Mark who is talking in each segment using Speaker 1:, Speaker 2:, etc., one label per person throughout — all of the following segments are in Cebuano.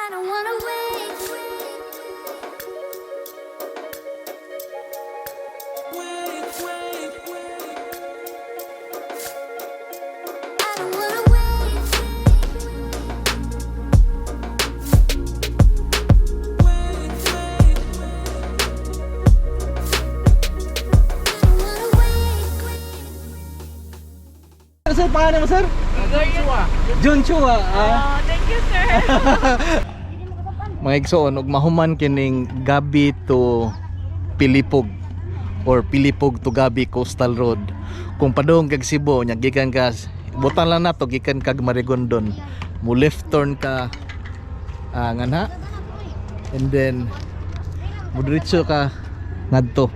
Speaker 1: I don't wanna wait. I don't wanna wait. I don't wanna wait.
Speaker 2: Sir, pangalan mo, sir? Jun Chua. Ah.
Speaker 3: Oh, thank you, sir.
Speaker 2: Mga igsoon, ug mahuman kining Gabi to Pilipog or Pilipog to Gabi Coastal Road. Kung padung kag Cebu nya gikan ka, butan lang nato gikan kag Marigondon. Mo left turn ka nganha. And then mo diretso ka ngadto.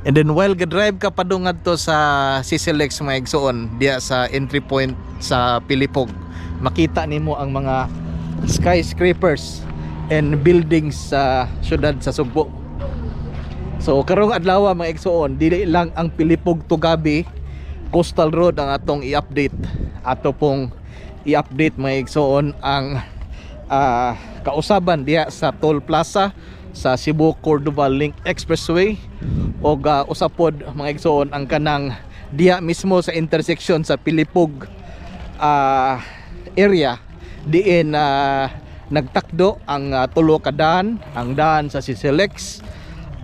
Speaker 2: And then while ga-drive ka padung ngadto sa Sisilex, mga igsoon, diya sa entry point sa Pilipog, makita nimo ang mga skyscrapers and buildings sa syudad sa Sugbo. So karong adlaw, mga igsoon, dili lang ang Pilipog to Gabi Coastal Road ang atong i-update. Ato pong i-update, mga igsoon, ang kausaban diha sa Toll Plaza sa Cebu Cordova Link Expressway o usa pod, mga igsoon, ang kanang diha mismo sa intersection sa Pilipog area diin nagtakdo ang tulo ka daan, ang daan sa Sisilex,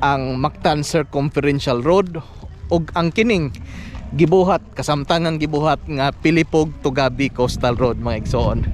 Speaker 2: ang Mactan Circumferential Road ug ang kining gibuhat kasamtangang gibuhat nga Pilipog to Gabi Coastal Road, mga igsoon.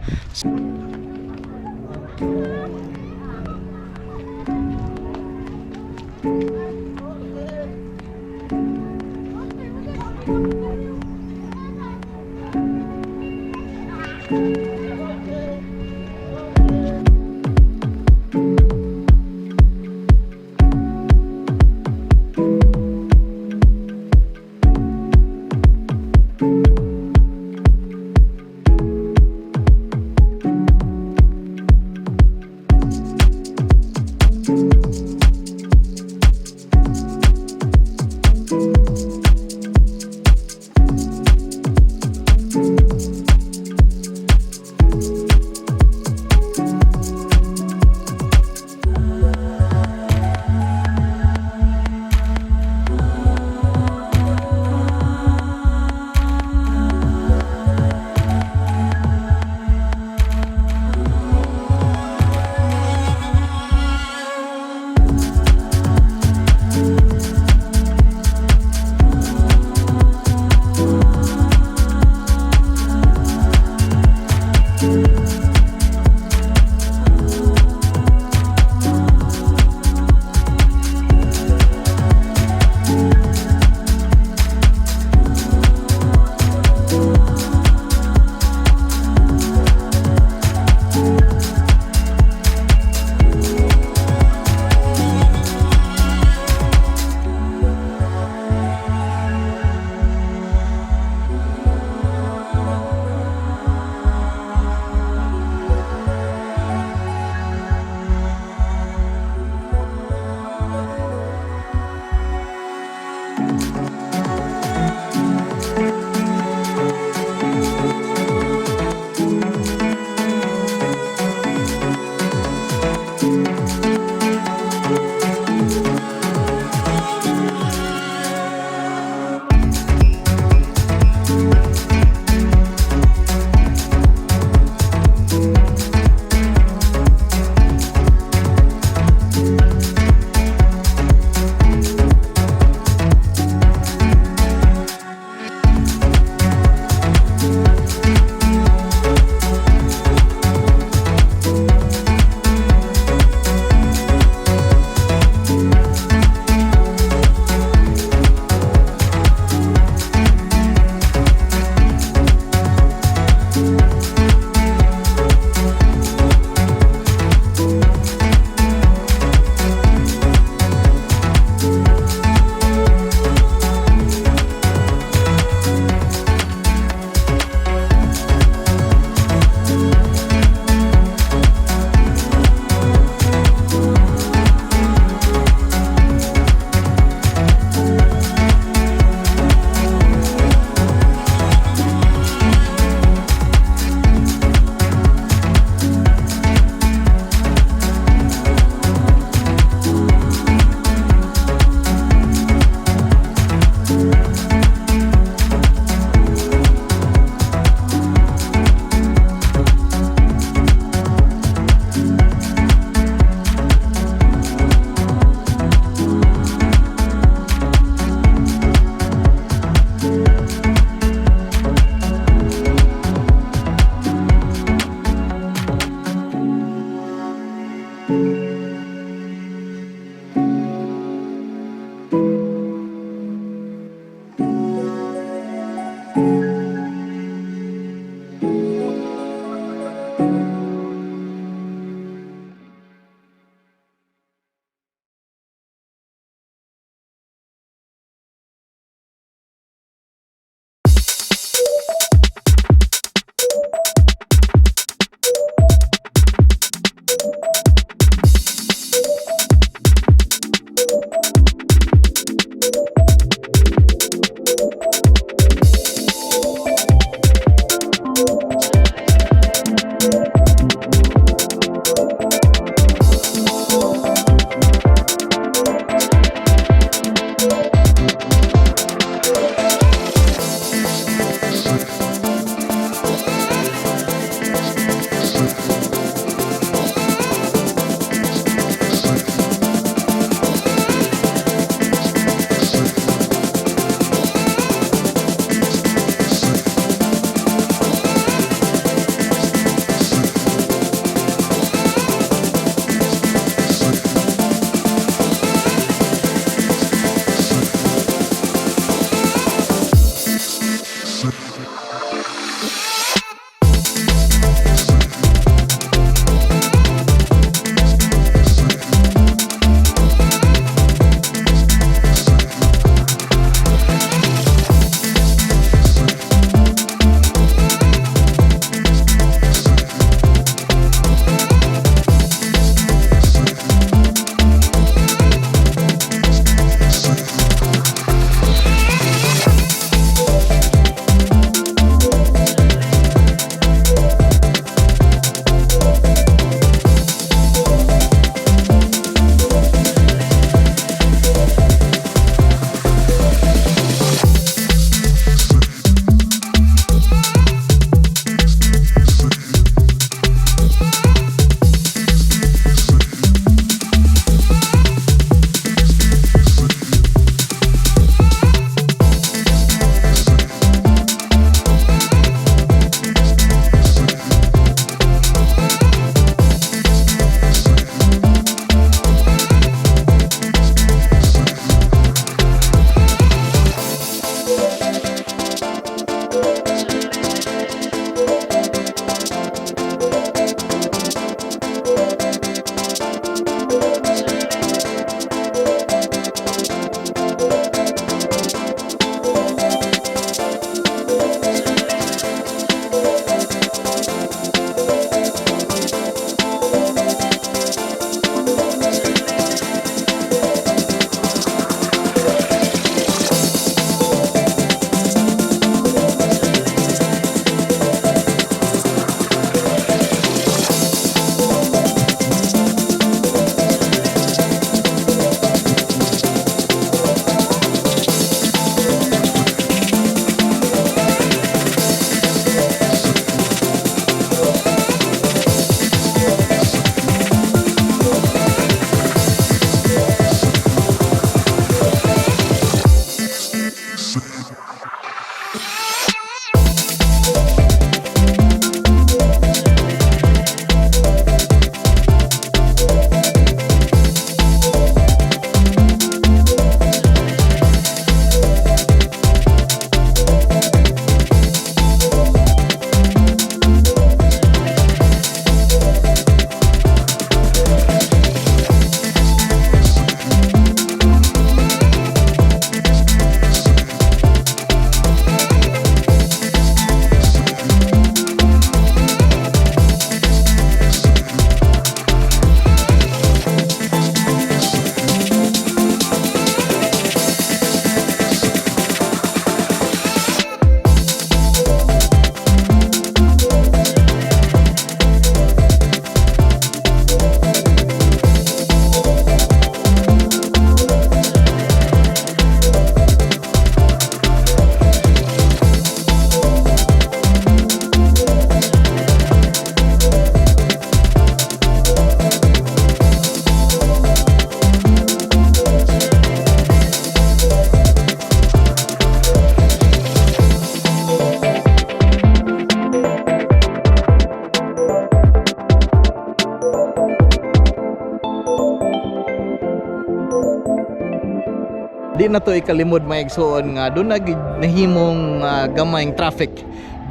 Speaker 2: Di na to ikalimod, mga igsoon, nga duna gid nahimong gamayng traffic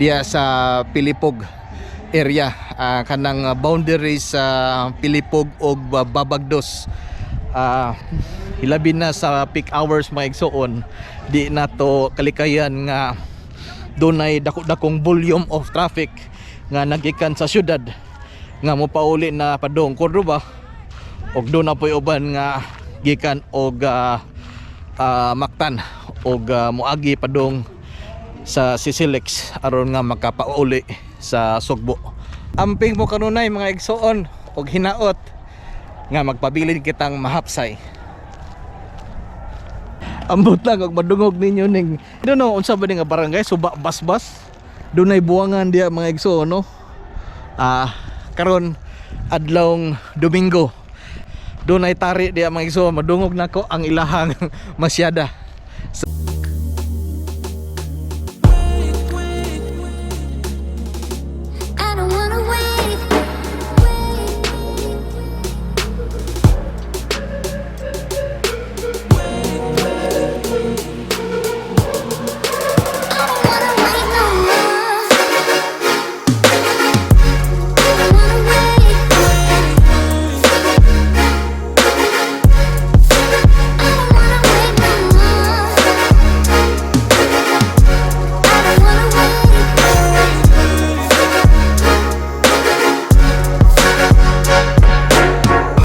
Speaker 2: diya sa Pilipog area, kanang boundary sa Pilipog ug Babagdos. Hilabi na sa peak hours, mga igsoon, di na to kalikayan nga dunay dako-dakong volume of traffic nga nagikan sa syudad nga mopauli na padung Cordoba og duna poy uban nga gikan og Mactan og moagi padung sa CCLEX aron nga makapauli sa Sugbo. Amping mo kanunay, mga igsoon, og hinaot nga magpabilin kitang mahapsay. Ambot lang og madungog ninyo ning, I don't know unsa ba ni nga barangay, Suba Basbas. Dunay buwangan diya, mga igsoon, no. Karon adlawng Domingo. Dunay tari diya, mga igsoon, madungog nako ang ilahang masyada.